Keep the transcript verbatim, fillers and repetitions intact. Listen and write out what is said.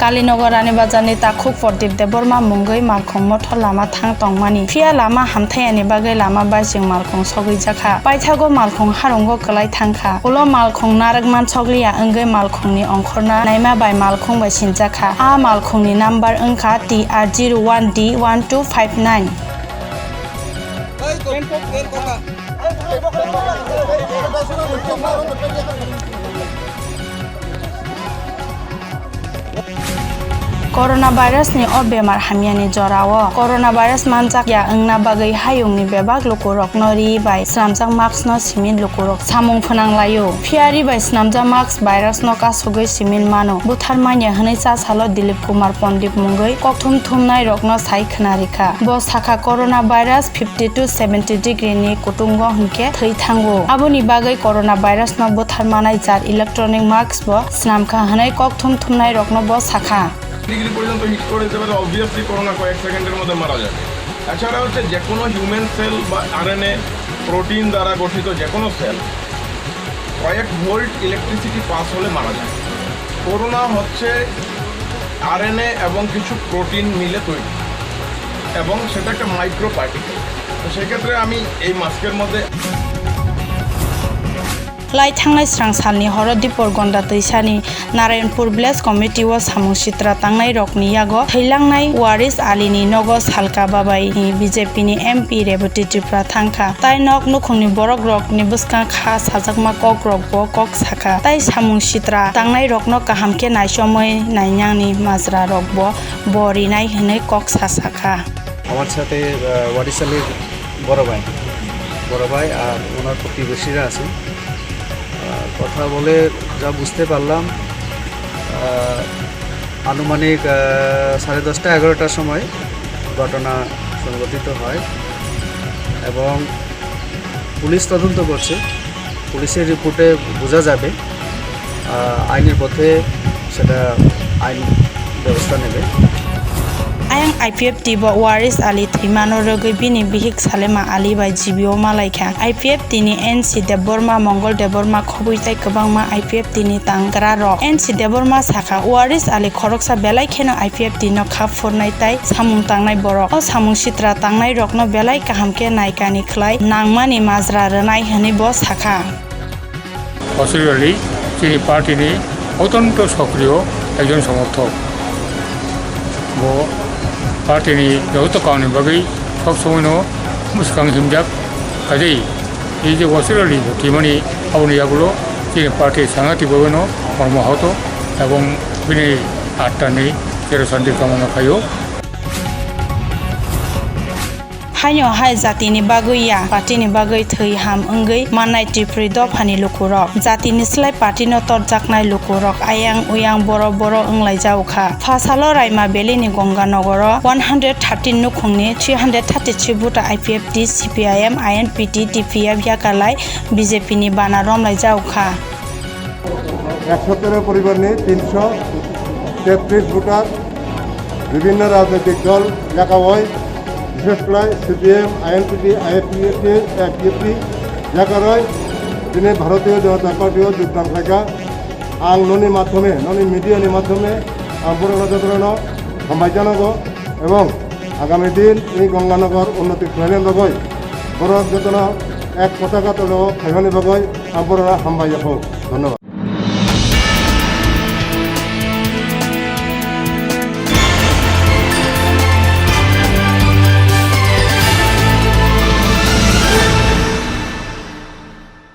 Kalinogo Rani Bazarni takhuk Pordip Debbarma mungwi malkhung mothor lama thang tongmani. Phiya lama hamthayani bagwi lama baising malkhung sogwi jakha. Paithago malkhung harungo kwlai thangkha. Ulo malkhung narwkman sokliya wngwi malkhungni ongkhorna naima bai malkhung bai sinjakha. A malkhungni number wngkha T R zero one D one two five nine. Coronavirus ni o bemar hamyani jorao coronavirus manjak ya wngna bagwi hayungni bebak lukurokno ri bai swnamjak mask no simi lukurok samung phwnang laio. Phiya ri bai swnamjak mask virus no kasugwi simin mano. Buthar manya hwnwi cha salo Dilip Kumar Pondit mungwi kokthum thumnai rokno sai khna rikha. Bo sakha coronavirus fifty to seventy degree ni kutungo hwnkhe thwi thango. Aboni bagwi coronavirus no buthar manai jat electronic mask bo swnamkha hwnwi kokthum thumnai rokno bo sakha. Degree পর্যন্ত হিট করে দিতে পারে, obviously corona কয়েক সেকেন্ডের মধ্যে মারা যাবে। এছাড়া হচ্ছে যে কোনো হিউম্যান সেল বা আরএনএ প্রোটিন দ্বারা গঠিত যে কোনো সেল কয়েক ভোল্ট ইলেকট্রিসিটি পাস হলে মারা যায়। করোনা হচ্ছে আরএনএ এবং কিছু প্রোটিন মিলে তৈরি, এবং সেটা একটা মাইক্রো পার্টিকেল। তো সেক্ষেত্রে আমি এই মাস্কের মধ্যে Lai thangnai srang salni horo Dipor Gonda twisani Narayanpur Village Committee o samung sitra tangnai rokni yago thwilangnai Waris Ali ni nogo salka babai ni B J P ni M P Rebati Tripura thangkha. Tai nok nukhungni borok rokni bwskang kha sajakma kok rok bo kok sakha. Tai samung sitra tangnai rokno kaham khe naichomwi nainani majra rok bo bo rinai hwnwi kok sasakha. আমার সাথে, আহ, ওয়ারিস আলীর বড় ভাই, বড় ভাই আর ওনার প্রতিবেশীরা আছেন। আহ, কথা বলে যা বুঝতে পারলাম, আহ, আনুমানিক, আহ, সাড়ে দশটা এগারোটার সময় ঘটনা সংঘটিত হয় এবং পুলিশ তদন্ত করছে। পুলিশের রিপোর্টে বোঝা যাবে, আহ, আইনের পথে সেটা আইন ব্যবস্থা নেবে। Ayang I P F T bo Waris Ali thwimano rwgwi bini bihik Salema Ali bai G B O malaikha. I P F T ni N C Debbarma, Mongol Debbarma khobwi tei kwbangma I P F T ni tanggra rok. N C Debbarma sakha, Waris Ali khoroksa belai kheno I P F T no kha phurnai tei samung tangnai borok. O samung sitra tangnai rokno belai kaham khe naikani khlai nangmani majra rwnai hwnwi bo sakha. Waris Ali chini party ni ottonto sokriyo ekjon somorthok. Bo party ni joto kauni bagwi sob somoino bwskang himjak. Kaje ei je Waris Ali bo thwimani aboni yagulo chini party sangati bagwino kormo hoto ebong bini attani chero santi kamona khaio. Haino hai jatini bagwi ya, partyni bagwi thwi ham wngwi mannai Tripuri dophani lukurok. Jatini slai partyno torjaknai lukurok ayang uyang boro boro wnglaijao kha. Phasalo Raima Valley ni Ganga Nogoro one hundred thirteen nukhungni three hundred thirty-three voter I P F T, C P I M, I N P T, T P F yakarlai B J P ni bana romlaijao kha. একশো তেরো পরিবার নিয়ে তিনশো তেত্রিশ ভোটার, বিভিন্ন রাজনৈতিক দল, এলাকা ওয়াইজ, বিশেষ করে সিপিএম, আইএনপিটি, আইএফপিএফটি, আইপিএফটি, এলাকা ওয়াইজ, যিনি ভারতীয় জনতা পার্টিও যোগদান থাকা, আং ননি মাধ্যমে, ননি মিডিয়ানি মাধ্যমে, আং বড় জনগণ হামবাই জানাবো এবং আগামী দিন এই গঙ্গানগর উন্নতি খাইলেন লগই বড় যত্ন এক পতাকা তলে খাইবানি লগই আং বড় হামবাই যাবো। ধন্যবাদ।